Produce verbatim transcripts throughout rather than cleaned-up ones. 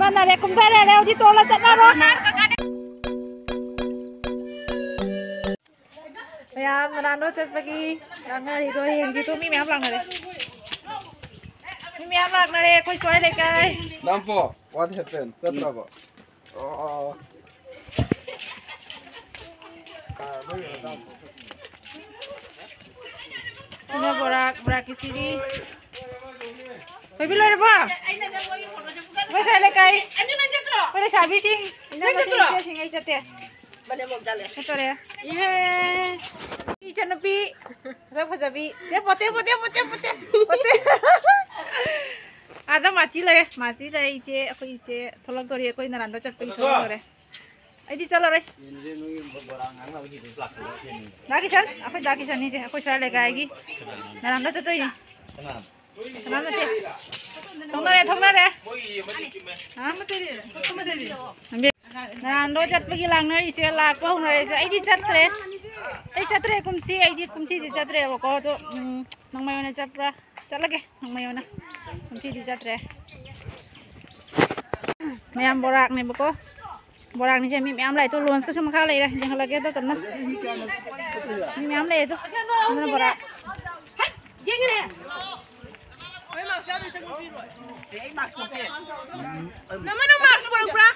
ꯆꯠꯅꯔꯦ, ꯀꯨꯝꯊꯔꯦ, ꯍꯧꯖꯤꯛ ꯇꯣꯜꯂ ꯆꯠꯅꯔꯣ꯫ ꯃꯌꯥꯝ ꯅꯅꯥꯟꯗꯣ ꯆꯠꯄꯒꯤ ꯂꯥꯛꯅꯔꯤꯗꯣ ꯌꯦꯡꯁꯤ ꯇꯨ, ꯃꯤ ꯃꯌꯥꯝ ꯂꯥꯛꯅꯔꯦ꯫ ꯃꯤ ꯃꯌꯥꯝ ꯂꯥꯛꯅꯔꯦ ꯑꯩꯈꯣꯏ ꯁ꯭ꯋꯥꯏ ꯂꯩꯀꯥꯏ꯫ ꯅꯝꯄꯣ, what happened? ꯆꯠꯇ꯭ꯔꯕꯣ? ꯑꯣ꯫ ꯁꯤꯅ ꯕꯣꯔꯥꯛ, ꯕꯣꯔꯥꯛꯀꯤ ꯁꯤꯔꯤ꯫ ꯊꯣꯏꯕꯤ ꯂꯣꯏꯔꯕꯣ? ꯑꯩꯈꯣꯏ ꯁ꯭ꯋꯥꯏ ꯂꯩꯀꯥꯏ꯫ ꯑꯩꯈꯣꯏ ꯂꯩꯁꯥꯕꯤꯁꯤꯡ, ꯏꯅꯝꯃꯁꯤꯡ, ꯏꯆꯦꯁꯤꯡ ꯑꯩ ꯆꯠꯇꯦ꯫ ꯆꯠꯇꯣꯔꯦ꯫ ꯏꯆꯟꯅꯨꯄꯤ ꯐꯖ ꯐꯖꯕꯤ꯫ ꯆꯦ ꯄꯣꯠꯇꯦ, ꯄꯣꯠꯇꯦ, ꯄꯣꯠꯇꯦ, ꯄꯣꯠꯇꯦ, ꯄꯣꯠꯇꯦ꯫ ꯑꯥꯗ ꯃꯥꯆꯤ ꯂꯩꯔꯦ, ꯃꯥꯆꯤ ꯂꯩ꯫ ꯏꯆꯦ, ꯑꯩꯈꯣꯏ ꯏꯆꯦ ꯊꯣꯛꯂꯛꯇꯣꯔꯤ, ꯑꯩꯈꯣꯏ ꯅꯔꯥꯟꯗꯣ ꯆꯠꯄꯒꯤ ꯊꯣꯛꯂꯛꯇꯣꯔꯦ꯫ ꯑꯩꯗꯤ ꯆꯠꯂꯔꯣꯏ꯫ ꯌꯦꯟꯁꯦ ꯅꯣꯏꯒꯤ ꯕꯣꯔꯥ ꯉꯥꯡꯅꯕꯒꯤꯗꯨꯁꯨ ꯂꯥꯛꯇꯣꯏꯔꯣ? ꯁꯤ ꯑꯅꯤꯗꯣ? ꯗꯥ ꯀꯤꯁꯟ, ꯑꯩꯈꯣꯏ ꯗꯥ ꯀꯤꯁꯟꯅꯤꯁꯦ, ꯑꯩꯈꯣꯏ ꯁ꯭ꯋꯥꯏ ꯂꯩꯀꯥꯏꯒꯤ ꯀꯅꯥꯅꯣ? ꯅꯔꯥꯟꯗꯣ ꯆꯠꯇꯣꯏꯅꯤ꯫ ꯀꯅꯥꯅꯣ? ꯀꯅꯥꯝ ꯅꯠꯇꯦ꯫ ꯊꯣꯛꯅꯔꯦ, ꯊꯣꯛꯅꯔꯦ꯫ ꯍꯥ? ꯅꯔꯥꯟꯗꯣ ꯆꯠꯄꯒꯤ ꯂꯥꯡꯅꯔꯤꯁꯦ, ꯂꯥꯛꯄ ꯍꯧꯅꯔꯦꯁꯦ꯫ ꯑꯩꯗꯤ ꯆꯠꯇ꯭ꯔꯦ꯫ ꯑꯩ ꯆꯠꯇ꯭ꯔꯦ ꯀꯨꯝꯁꯤ꯫ ꯑꯩꯗꯤ ꯀꯨꯝꯁꯤꯗꯤ ꯆꯠꯇ꯭ꯔꯦꯕꯀꯣ꯫ ꯑꯗꯣ, ꯎꯝ, ꯅꯣꯡꯃꯩ ꯑꯣꯏꯅ ꯆꯠꯄ꯭ꯔꯥ? ꯆꯠꯂꯒꯦ ꯅꯣꯡꯃꯩ ꯑꯣꯏꯅ꯫ ꯀꯨꯝꯁꯤꯗꯤ ꯆꯠꯇ꯭ꯔꯦ꯫ ꯃꯌꯥꯝ ꯕꯣꯔꯥꯛꯅꯦꯕꯀꯣ꯫ ꯕꯣꯔꯥꯛꯅꯤꯁꯦ ꯃꯤ ꯃꯌꯥꯝ ꯂꯥꯛꯑꯦ꯫ ꯇꯨ ꯂꯣꯟꯁꯀꯁꯨ ꯃꯈꯥ ꯂꯩꯔꯦ꯫ ꯌꯦꯡꯍꯜꯂꯒꯦ ꯑꯗꯣ ꯇꯞꯅ꯫ ꯃꯤ ꯃꯌꯥꯝ ꯂꯩꯌꯦ ꯑꯗꯣ꯫ ꯑꯗꯨꯅ ꯕꯣꯔꯥꯛ꯫ ꯅꯪ ꯃꯥꯛꯁ ꯎꯞꯄ꯭ꯔꯥ?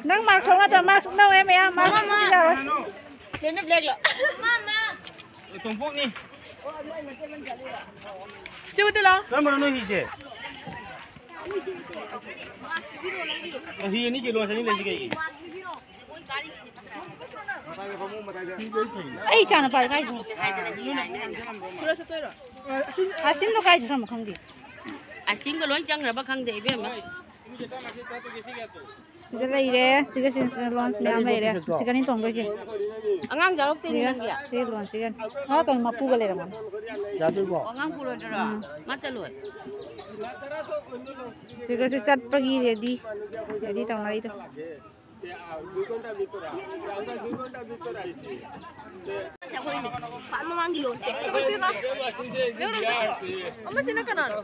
ꯅꯪ ꯃꯥꯛꯁ ꯎꯞꯄ ꯅꯠꯇ꯭ꯔꯣ? ꯃꯥꯛꯁ ꯎꯞꯅꯧꯍꯦ ꯃꯌꯥꯝ꯫ ꯃꯥꯛꯁ ꯎꯞꯇ꯭ꯔꯗꯤ ꯌꯥꯔꯣꯏ꯫ ꯇꯣꯝꯄꯣꯛꯅꯤ꯫ ꯁꯤ ꯎꯠꯇꯨ ꯂꯥꯎ꯫ ꯀꯔꯝꯕꯅꯣ ꯅꯣꯏ ꯍꯤꯁꯦ? ꯍꯤ ꯑꯅꯤ ꯀꯤꯂꯣ ꯑꯅꯤ ꯂꯩꯁꯤ ꯀꯩꯒꯤ? ꯑꯩ ꯏꯆꯥ ꯅꯨꯄꯥꯗꯣ ꯀꯥꯏ ꯆꯠꯈ꯭ꯔꯦ? ꯑꯥꯏꯁ ꯀ꯭ꯔꯤꯝꯗꯣ ꯀꯥꯏ ꯆꯠꯈ꯭ꯔꯕꯅꯣ ꯈꯪꯗꯦ꯫ ꯑꯥꯏꯁ ꯀ꯭ꯔꯤꯝꯒ ꯂꯣꯏ ꯆꯪꯈ꯭ꯔꯕ ꯈꯪꯗꯦ ꯏꯕꯦꯝꯃ꯫ ꯁꯤꯗ ꯂꯩꯔꯦ꯫ ꯁꯤꯒ ꯁꯤ ꯂꯣꯟꯁ ꯃꯌꯥꯝ ꯂꯩꯔꯦ꯫ ꯁꯤꯒꯅꯤ ꯇꯣꯡꯗꯣꯏꯁꯦ꯫ ꯑꯉꯥꯡ ꯌꯥꯎꯔꯛꯇꯦꯅꯦ ꯁꯤꯒ, ꯅꯪꯒꯤ꯫ ꯁꯤ ꯂꯣꯟꯁ ꯁꯤꯒꯅꯤ꯫ ꯃꯥ ꯇꯣꯡ ꯃꯄꯨꯒ ꯂꯩꯔꯝꯒꯅꯤ꯫ ꯌꯥꯗꯣꯏꯕꯣ? ꯑꯉꯥꯡ ꯄꯨꯔꯣꯏꯗꯣꯏꯔꯣ? ꯎꯝ꯫ ꯃꯥ ꯆꯠꯂꯣꯏ꯫ ꯁꯤꯒꯁꯨ ꯆꯠꯄꯒꯤ ꯔꯦꯗꯤ, ꯔꯦꯗꯤ ꯇꯧꯅꯔꯤꯗꯣ꯫ ꯑꯃꯁꯤꯅ ꯀꯅꯥꯅꯣ?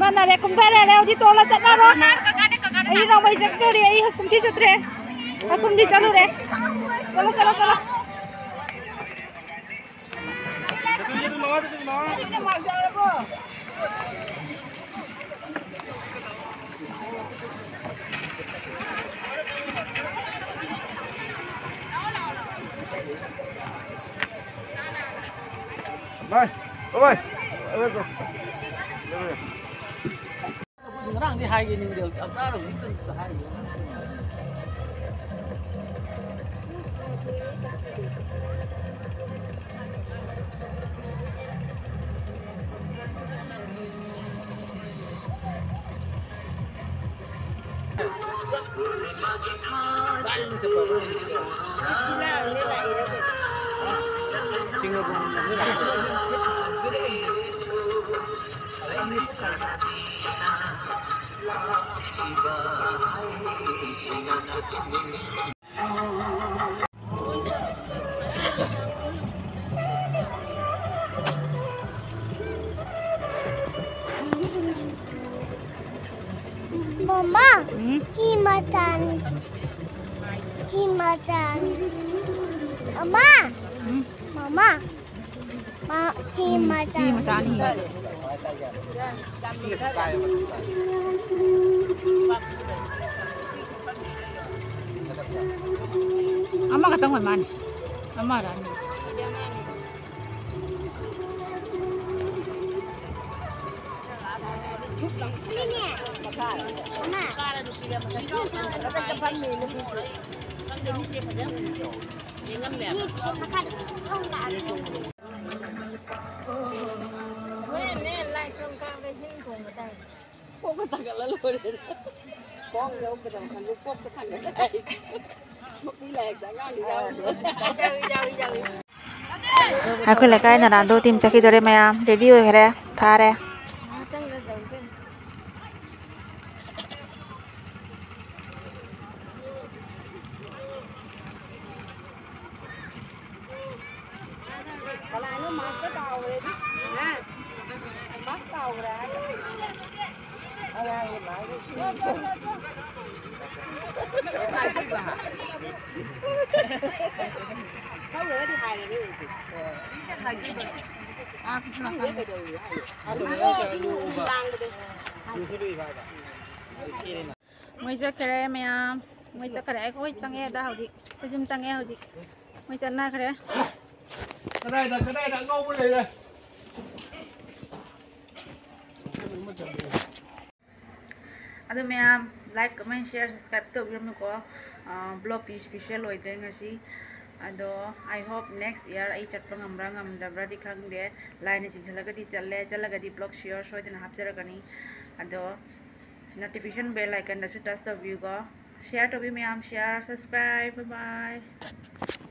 ꯆꯠꯅꯔꯦ, ꯀꯨꯝꯊꯔꯦ, ꯍꯧꯖꯤꯛ ꯇꯣꯜꯂ ꯆꯠꯅꯔꯣ꯫ ꯑꯩ ꯅꯣꯡꯃꯩ ꯆꯠꯇꯣꯔꯤ, ꯑꯩ ꯀꯨꯝꯁꯤ ꯆꯠꯇ꯭ꯔꯦ꯫ ꯑꯩ ꯀꯨꯝꯗꯤ ꯆꯠꯂꯨꯔꯦ꯫ ꯆꯠꯂꯣ, ꯆꯠꯂꯣ, ꯆꯠꯂꯣ꯫ ꯚꯥꯏ, ꯑꯣ ꯚꯥꯏ, ꯑꯣ ꯚꯥꯏ꯫ ꯉꯔꯥꯡꯗꯤ ꯍꯥꯏꯒꯦ ꯅꯤꯡꯗꯦ, ꯍꯧꯖꯤꯛ ꯍꯞꯇꯥ ꯍꯧꯖꯤꯛꯇ ꯍꯥꯏꯒꯦ꯫ ꯃꯃꯥ, ꯎꯝ? ꯍꯤ ꯃꯆꯥꯅꯤ꯫ ꯍꯤ ꯃꯆꯥꯅꯤ꯫ ꯃꯃꯥ, ꯎꯝ? ꯃꯃꯥ, ꯃꯥ, ꯍꯤ ꯎꯝ, ꯃꯆꯥ꯫ ꯍꯤ ꯃꯆꯥꯅꯤ꯫ ꯑꯃꯈꯛꯇꯪ ꯑꯣꯏ ꯃꯥꯅꯤ꯫ ꯑꯃꯔ ꯑꯅꯤ꯫ ꯏꯅꯦ, ꯑꯃ꯫ ꯃꯤ ꯃꯈꯥꯗ ꯊꯣꯡ ꯂꯥꯛꯑꯒꯦ꯫ ꯍꯣꯔꯦꯟꯅꯦ ꯂꯥꯏ ꯀꯪꯀꯥꯗ ꯍꯤꯡ ꯊꯣꯡꯕ ꯇꯥꯏ꯫ ꯀꯣꯛꯀ ꯊꯥꯡꯒꯠꯂ ꯂꯣꯏꯔꯦ꯫ ꯈꯣꯡ ꯌꯧꯒꯗꯕ ꯈꯪꯗꯦ, ꯀꯣꯛꯀ ꯊꯥꯡꯒꯠꯂꯦ ꯍꯥꯏ꯫ ꯃꯄꯤ ꯂꯥꯏꯔꯤꯛꯇ ꯑꯉꯥꯡꯗꯤ ꯌꯥꯎꯗ꯭ꯔꯣ? ꯌꯥꯎꯏ, ꯌꯥꯎꯏ, ꯌꯥꯎꯏ꯫ ꯑꯩꯈꯣꯏ ꯂꯩꯀꯥꯏ ꯅꯅꯥꯟꯗꯣ ꯇꯤꯝ ꯆꯠꯈꯤꯗꯣꯔꯦ ꯃꯌꯥꯝ, ꯔꯦꯗꯤ ꯑꯣꯏꯈꯔꯦ, ꯊꯥꯔꯦ꯫ ꯉꯥꯏꯍꯥꯛꯇꯪ ꯂꯩꯔꯝꯒꯦ꯫ ꯀꯅꯥꯅꯣ ꯃꯥꯛꯇ ꯀꯥꯎꯔꯦ꯫ ꯍꯥ? ꯃꯥꯛ ꯀꯥꯎꯔꯦ ꯍꯥꯏꯕ꯫ ꯍꯧꯔꯒꯗꯤ ꯍꯥꯏꯔꯅꯤ ꯑꯩꯗꯤ꯫ ꯈꯪꯗꯦ ꯀꯩꯗꯧꯔꯤꯅꯣ ꯍꯥꯏꯌꯣ꯫ ꯂꯥꯡꯕꯗꯣ꯫ ꯃꯣꯏ ꯆꯠꯈ꯭ꯔꯦ ꯃꯌꯥꯝ꯫ ꯃꯣꯏ ꯆꯠꯈ꯭ꯔꯦ꯫ ꯑꯩꯈꯣꯏ ꯆꯪꯉꯛꯑꯦꯗ ꯍꯧꯖꯤꯛ꯫ ꯑꯩꯈꯣꯏ ꯁꯨꯝ ꯆꯪꯉꯛꯑꯦ ꯍꯧꯖꯤꯛ꯫ ꯃꯣꯏ ꯆꯠꯅꯈ꯭ꯔꯦ꯫ ꯀꯗꯥꯏꯗ, ꯀꯗꯥꯏꯗ ꯑꯉꯧꯕ ꯂꯩꯔꯦ? ꯑꯗꯣ ꯃꯌꯥꯝ, like, comment, share, subscribe ꯇꯧꯕꯤꯔꯝꯃꯨꯀꯣ꯫ ꯑꯥ, vlogꯇꯤ special ꯑꯣꯏꯗ꯭ꯔꯦ ꯉꯁꯤ꯫ ꯑꯗꯣ I hope next year ꯑꯩ ꯆꯠꯄ ꯉꯝꯕ꯭ꯔꯥ ꯉꯝꯗꯕ꯭ꯔꯥꯗꯤ ꯈꯪꯗꯦ꯫ ꯂꯥꯏꯅ ꯆꯤꯟꯁꯤꯜꯂꯒꯗꯤ ꯆꯠꯂꯦ, ꯆꯠꯂꯒꯗꯤ vlog sure ꯁꯣꯏꯗꯅ ꯍꯥꯞꯆꯔꯛꯀꯅꯤ꯫ ꯑꯗꯣ notification bell iconꯗꯁꯨ touch ꯇꯧꯕꯤꯌꯨꯀꯣ꯫ Share ꯇꯧꯕꯤꯌꯨ ꯃꯌꯥꯝ, share, subscribe, bye bye꯫